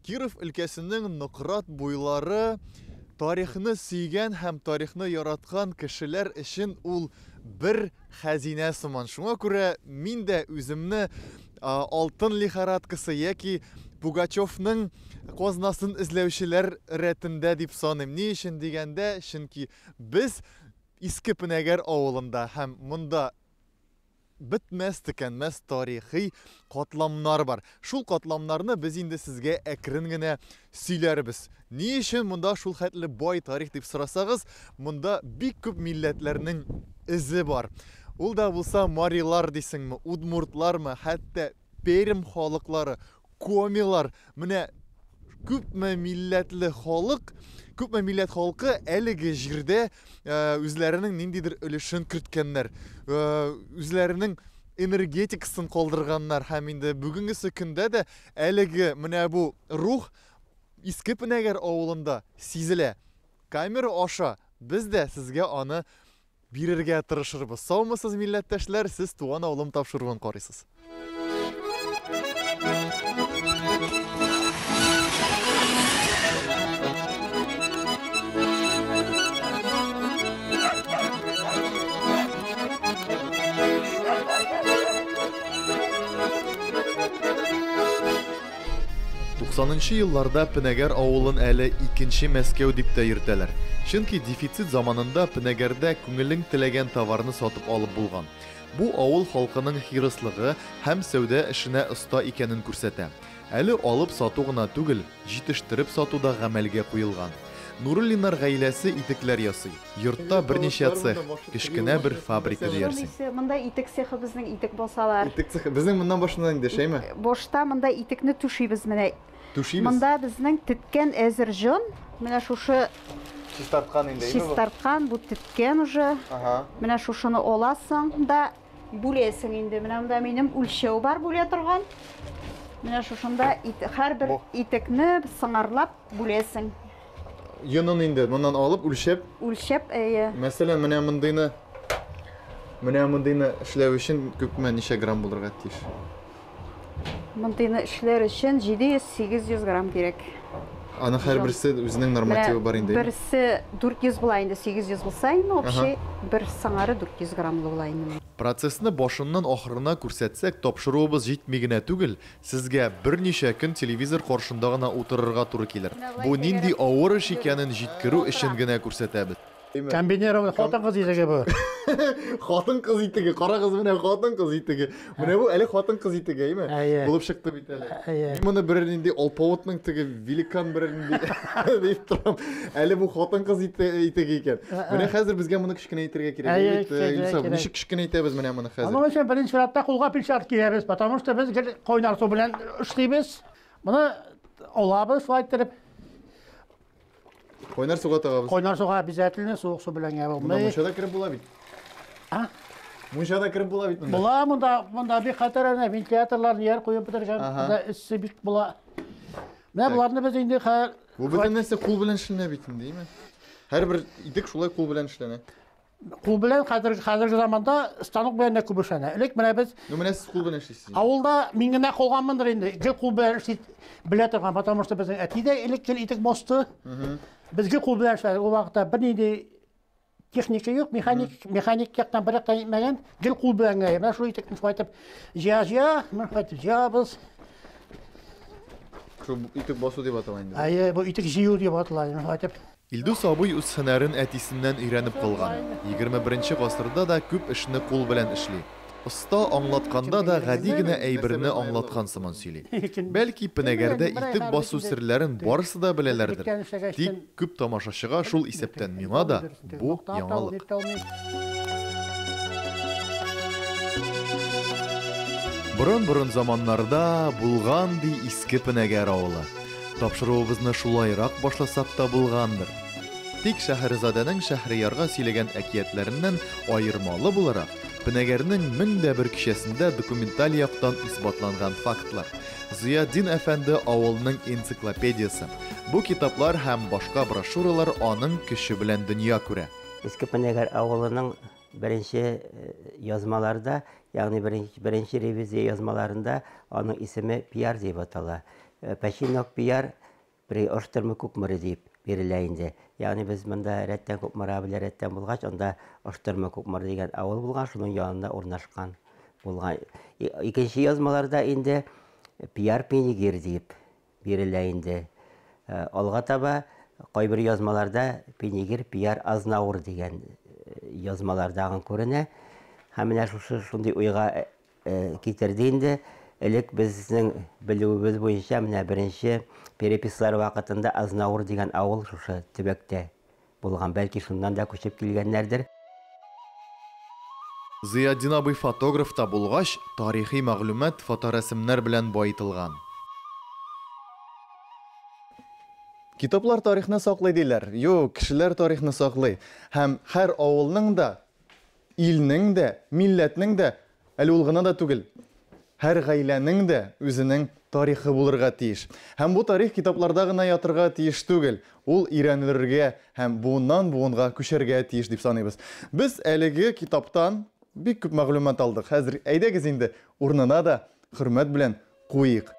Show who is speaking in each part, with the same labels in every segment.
Speaker 1: Киров өлкәсенең Нократ буйлары тарихны сөйгән һәм тарихны яраткан кешеләр өчен ул бер хәзинә сыман. Шуңа күрә мин дә үземне алтын лихорадкасы яки Пугачевның казнасын эзләүчеләр рәтендә дип саныйм. Ни өчен дигәндә, чөнки без Иске Пенәгәр авылында һәм монда бетмәс-төкәнмәс тарихи катламнар бар. Шул катламнарны без инде сезгә әкрен генә сөйләрбез. Ни өчен монда шул хәтле бай тарих дип сорасагыз, монда бик күп милләтләрнең эзе бар. Ул да булса марилар дисеңме, удмуртлармы, хәтта Пермь халыклары, комилар, менә күпме милләтле халык, күпме милләт халкы әлеге җирдә үзләренең ниндидер өлешен керткәннәр, үзләренең энергетикасын калдырганнар һәм инде бүгенгесе көндә дә әлеге менә бу рух Иске Пенәгәр авылында сизелә. Камера аша без дә сезгә аны бирергә тырышырбыз. Саумысыз, милләттәшләр, сез Туган авылым тапшыруын карыйсыз. Туксанынчы елларда Пенәгәр авылын әле икенче Мәскәү дип тә йөртәләр. Чөнки дефицит заманында Пенәгәрдә күңелең теләгән товарны сатып алып булган. Бу авыл халкының хирыслыгы һәм сәүдә эшенә оста икәнен күрсәтә. Әле алып сату гына түгел, җитештереп сату да гамәлгә куелган. Нуруллиннар гаиләсе итекләр ясый. Йортта берничә цех, кечкенә бер фабрика диярсең.
Speaker 2: Монда итек цехы безнең, итек басалар.
Speaker 1: Итек цехы. Безнең моннан башында инде, шәйме?
Speaker 2: Башта монда итекне түшибез менә.
Speaker 1: Түшибез?
Speaker 2: Монда безнең теткән әзер җон. Менә шушы
Speaker 1: Чистарткан инде, әйме бу?
Speaker 2: Чистарткан, бу теткән уже.
Speaker 1: Ага.
Speaker 2: Менә шушыны аласың да бүләсең инде. Менә монда минем үлчәү бар бүлә торган. Менә шушында һәрбер итекне сыңарлап бүләсең.
Speaker 1: Йонын инде моннан алып, үлчәп.
Speaker 2: Үлчәп, әйе.
Speaker 1: Мәсәлән, менә мондыйны, менә мондыйны эшләү өчен күпме, ничә грамм булырга тиеш?
Speaker 2: Мондыйны эшләр өчен 700-800 грамм кирәк.
Speaker 1: Аның һәрберсе үзенең нормативы бар инде.
Speaker 2: Берсе 400 була инде, 800 булса инде, общий бер сыңары 400 граммлы була инде.
Speaker 1: Процессны башыннан ахырына күрсәтсәк, тапшыруыбыз җитми генә түгел, сезгә берничә көн телевизор каршында гына утырырга туры килер. Бу нинди авыр эш икәнен җиткерү өчен генә күрсәтәбез.
Speaker 3: Комбинированный хатын-кыз итеге бу.
Speaker 1: Хатын-кыз итеге, карагыз менә хатын-кыз итеге. Менә бу әле хатын-кыз итеге, әйме?
Speaker 3: Әйе.
Speaker 1: Булып чыкты бит әле.
Speaker 3: Әйе.
Speaker 1: Мин моны берәр нинди алпавытның теге великан берәр нинди дип торам. Әле бу хатын-кыз итеге икән. Менә хәзер безгә моны кечкенә итергә кирәк.
Speaker 3: Әйе,
Speaker 1: Бит,
Speaker 3: кечкенә
Speaker 1: Илсаф,
Speaker 3: кирәк.
Speaker 1: ничек кечкенә итәбез менә моны хәзер?
Speaker 3: Аның өчен беренче чиратта кулга перчатка киябез, потому что без гел кайнар су белән эшлибез. Моны алабыз шулай иттереп.
Speaker 1: Кайнар суга тагабыз.
Speaker 3: Кайнар суга обязательно, суык су белән генә
Speaker 1: Монда
Speaker 3: булмый.
Speaker 1: мунчада кереп була бит.
Speaker 3: А?
Speaker 1: Мунчада кереп була бит монда.
Speaker 3: Була монда, монда бик хәтәр әнә вентиляторлар ниләр куеп бетергән. Монда эссе бик була. Менә боларны без инде хәзер
Speaker 1: Бу бөтен нәрсә кул белән эшләнә бит инде, әйме? Һәрбер итек шулай кул белән эшләнә.
Speaker 3: Кул белән хәзер, хәзерге заманда станок белән дә күп эшләнә. Элек менә без
Speaker 1: Ну, менә сез кул белән эшлисез.
Speaker 3: Авылда мин генә калганмындыр инде. Гел кул белән эшли белә торган, потому что безнең әти дә элек гел итек басты. Без гел кул белән эшләдек. Ул вакытта бернинди техника юк, механик, механик яктан бер яктан итмәгән, гел кул белән генә. Менә шул итекне шулай итеп җыя-җыя, менә шулай итеп җыябыз.
Speaker 1: Шул итек басу дип атала инде.
Speaker 3: Әйе, бу итек җыю дип атала, шулай итеп.
Speaker 1: Илдус абый үз һөнәрен әтисеннән өйрәнеп калган. 21 гасырда да күп эшне кул белән эшли. Оста аңлатканда да гади генә әйберне аңлаткан сыман сөйли. Бәлки, Пенәгәрдә итек басу серләрен барысы да беләләрдер. Тик күп тамашачыга, шул исәптән миңа да, бу яңалык. Борын-борын заманнарда булган ди Иске Пенәгәр авылы. Тапшыруыбызны шулайрак башласак та булгандыр. Тик Шәһрезадәнең Шәһриярга сөйләгән әкиятләреннән аермалы буларак, Пенәгәрнең мең дә бер кичәсендә документаль яктан исбатланган фактлар. Зыятдин әфәнде авылның энциклопедиясе. Бу китаплар һәм башка брошюралар аның көче белән дөнья күрә.
Speaker 4: Иске Пенәгәр авылының беренче язмаларда, ягъни беренче ревизия язмаларында аның исеме Пиар дип атала. Починок Пияр при Оштырмы Кукмыры дип бирелә инде. Ягъни без монда рәттән Кукмара белән рәттән булгач, анда Оштырмы Кукмыры дигән авыл булган, шуның янында урнашкан булган. Икенче язмаларда инде Пияр Пенигир дип бирелә инде. Алга таба кайбер язмаларда Пенигир Пияр Азнаур дигән язмалар тагын күренә. Һәм менә шушы шундый уйга китерде инде. Элек безнең белүебез буенча менә беренче перепислар вакытында Азнаур дигән авыл шушы төбәктә булган. Бәлки шуннан да күчеп килгәннәрдер.
Speaker 1: Зыятдин абый фотограф та булгач, тарихи мәгълүмат фоторәсемнәр белән баетылган. Китаплар тарихны саклый диләр. Юк, кешеләр тарихны саклый. Һәм һәр авылның да, илнең дә, милләтнең дә, әле ул гына да түгел, һәр гаиләнең дә үзенең тарихы булырга тиеш. Һәм бу тарих китапларда гына ятырга тиеш түгел, ул өйрәнелергә һәм буыннан буынга күчәргә тиеш дип саныйбыз. Без әлеге китаптан бик күп мәгълүмат алдык. Хәзер әйдәгез инде урынына да хөрмәт белән куйыйк.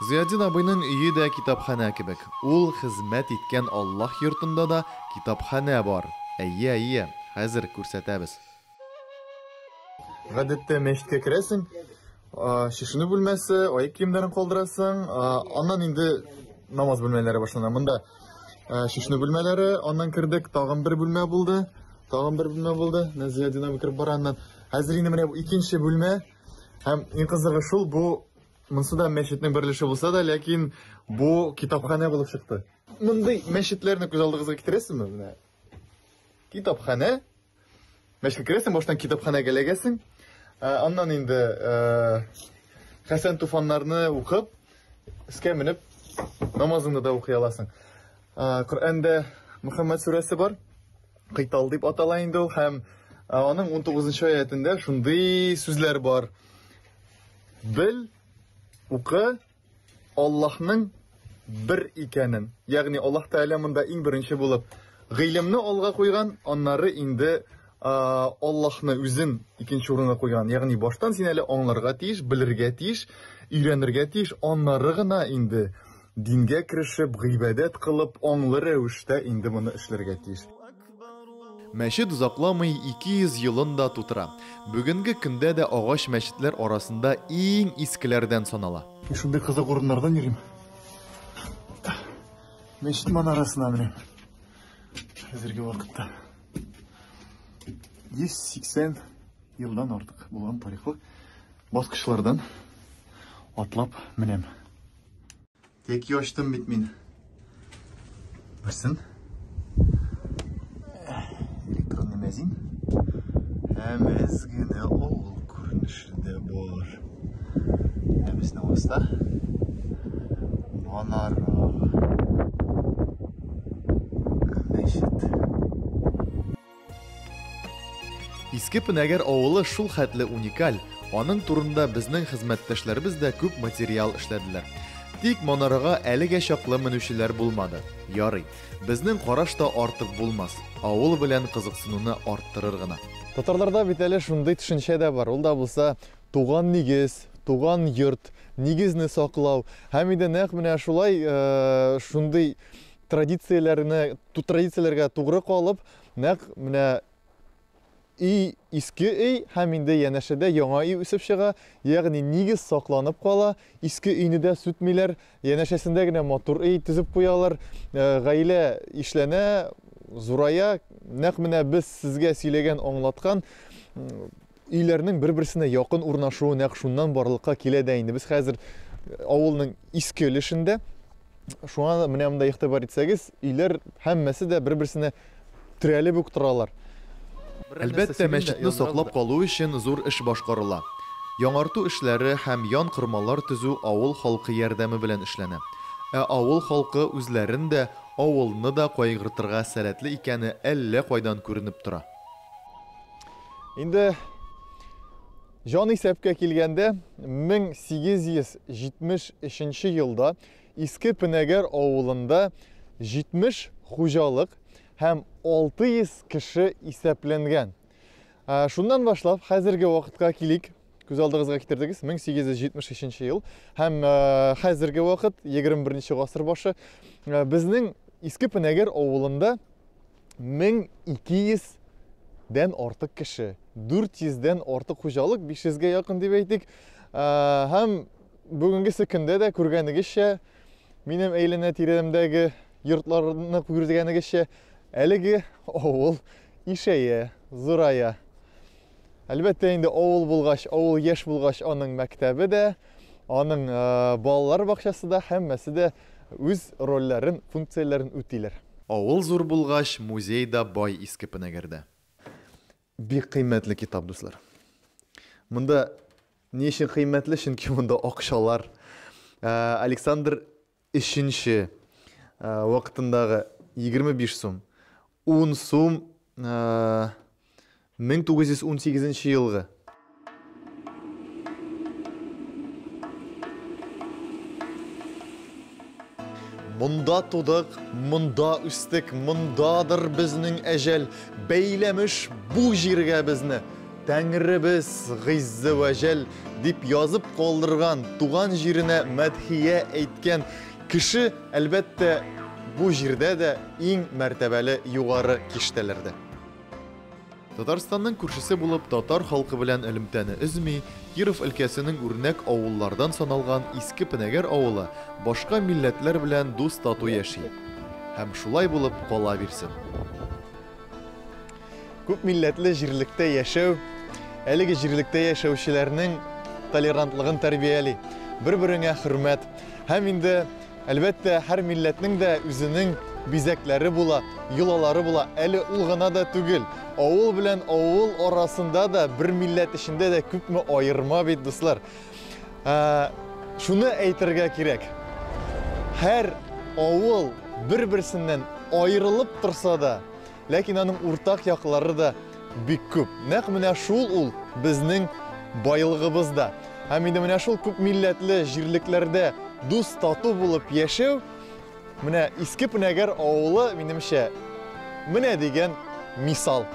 Speaker 1: Зыятдин абыйның өе дә китапханә кебек. Ул хезмәт иткән Аллаһ йортында да китапханә бар. Әйе, әйе, хәзер күрсәтәбез. Гадәттә мәчеткә керәсең, чишенү бүлмәсе, аяк киемнәрен калдырасың, аннан инде намаз бүлмәләре башлана. Монда чишенү бүлмәләре, аннан кердек, тагын бер бүлмә булды. Тагын бер бүлмә булды. Зыятдин абый кереп бара аннан. Хәзер инде менә бу икенче бүлмә. Һәм иң кызыгы шул, бу монсы да мәчетнең бер өлеше булса да, ләкин бу китапханә булып чыкты. Мондый мәчетләрне күз алдыгызга китерәсезме? Менә китапханә. Мәчеткә керәсең, баштан китапханәгә эләгәсең. Аннан инде Хәсән Туфаннарны укып, өскә менеп намазыңны да укый аласың. Коръәндә Мөхәммәд сүрәсе бар. Кыйтал дип атала инде ул, һәм аның 19 аятендә шундый сүзләр бар. Бел, укы Аллаһның бер икәнен. Ягъни Аллаһ Тәгалә монда иң беренче булып гыйлемне алга куйган, аннары инде Аллаһны үзен икенче урынга куйган. Ягъни баштан син әле аңларга тиеш, белергә тиеш, өйрәнергә тиеш, аннары гына инде дингә керешеп, гыйбадәт кылып, аңлы рәвештә инде моны эшләргә тиеш. Мәчет озакламый 200 елын да тутыра. Бүгенге көндә дә агач мәчетләр арасында иң искеләрдән санала. Мин шундый кызык урыннардан йөрим. Мәчет манарасына менәм. Хәзерге вакытта 180 елдан артык булган тарихлы баскычлардан атлап менәм. Тек ачтым бит мин. Берсен. Электронный мәзин. Һәм әз генә авыл күренеше дә бар. Ә безнең аста манара. Мәчет. Иске Пенәгәр авылы шул хәтле уникаль, аның турында безнең хезмәттәшләребез дә күп материал эшләделәр. Тик манарага әлегә чаклы менүчеләр булмады. Ярый, безнең караш та артык булмас, авыл белән кызыксынуны арттырыр гына. Татарларда бит әле шундый төшенчә дә бар, ул да булса туган нигез, туган йорт, нигезне саклау. Һәм инде нәкъ менә шулай шундый традицияләрне, традицияләргә тугры калып, нәкъ менә өй иске өй һәм инде янәшәдә яңа өй үсеп чыга, ягъни нигез сакланып кала, иске өйне дә сүтмиләр, янәшәсендә генә матур өй төзеп куялар, гаилә ишләнә, зурая. Нәкъ менә без сезгә сөйләгән, аңлаткан өйләрнең бер-берсенә якын урнашуы нәкъ шуннан барлыкка килә дә инде. Без хәзер авылның иске өлешендә, шуңа менә монда игътибар итсәгез, өйләр һәммәсе дә бер-берсенә терәлеп үк торалар. Әлбәттә, мәчетне саклап калу өчен зур эш башкарыла. Яңарту эшләре һәм ян кормалар төзү авыл халкы ярдәме белән эшләнә. Ә авыл халкы үзләрен дә, авылны да кайгыртырга сәләтле икәне әллә кайдан күренеп тора. Инде җан исәпкә килгәндә, 1873 елда Иске Пенәгәр авылында 70 хуҗалык һәм 600 кеше исәпләнгән. Шуннан башлап хәзерге вакытка килик. Күз алдыгызга китердегез, 1873 ел һәм хәзерге вакыт, 21 гасыр башы. Безнең Иске Пенәгәр авылында 1200 дән артык кеше, 400 дән артык хуҗалык, 500 гә якын дип әйтик. Һәм бүгенгесе көндә дә күргәнегезчә, минем әйләнә-тирәмдәге йортларны күргәнегезчә, әлеге авыл ишәя, зурая. Әлбәттә инде авыл булгач, авыл яшь булгач, аның мәктәбе дә, аның балалар бакчасы да, һәммәсе дә үз рольләрен, функцияләрен үтиләр. Авыл зур булгач, музей да бай Иске Пенәгәрдә. Бик кыйммәтле китап, дуслар. Монда ни өчен кыйммәтле? Чөнки монда акчалар. Александр Өченче вакытындагы 25 сум, 10 сум 1918 елгы. Монда тудык, монда үстек, мондадыр безнең әҗәл, бәйләмеш бу җиргә безне. Тәңребез Гыйззе вә Җәл дип язып калдырган, туган җиренә мәдхия әйткән кеше, әлбәттә, бу җирдә дә иң мәртәбәле югары киштәләрдә. Татарстанның күршесе булып татар халкы белән элемтәне өзми, Киров өлкәсенең үрнәк авыллардан саналган Иске Пенәгәр авылы башка милләтләр белән дус-тату яши. Һәм шулай булып кала бирсен. Күп милләтле җирлектә яшәү әлеге җирлектә яшәүчеләрнең толерантлыгын тәрбияли, бер-береңә хөрмәт. Һәм инде, әлбәттә, һәр милләтнең дә үзенең бизәкләре була, йолалары була. Әле ул гына да түгел, авыл белән авыл арасында да, бер милләт эчендә дә күпме аерма бит, дуслар. Шуны әйтергә кирәк, һәр авыл бер-берсеннән аерылып торса да, Ләкин аның уртак яклары да бик күп. Нәкъ менә шул ул безнең байлыгыбыз да. Һәм инде менә шул күп милләтле җирлекләрдә дус тату булып яшәү, менә Иске Пенәгәр авылы, минемчә, менә дигән мисал.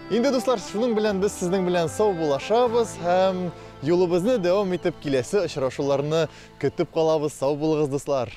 Speaker 1: Инде, дуслар, шуның белән без сезнең белән саубуллашабыз һәм юлыбызны дәвам итеп киләсе очрашуларны көтеп калабыз. Сау булыгыз, дуслар!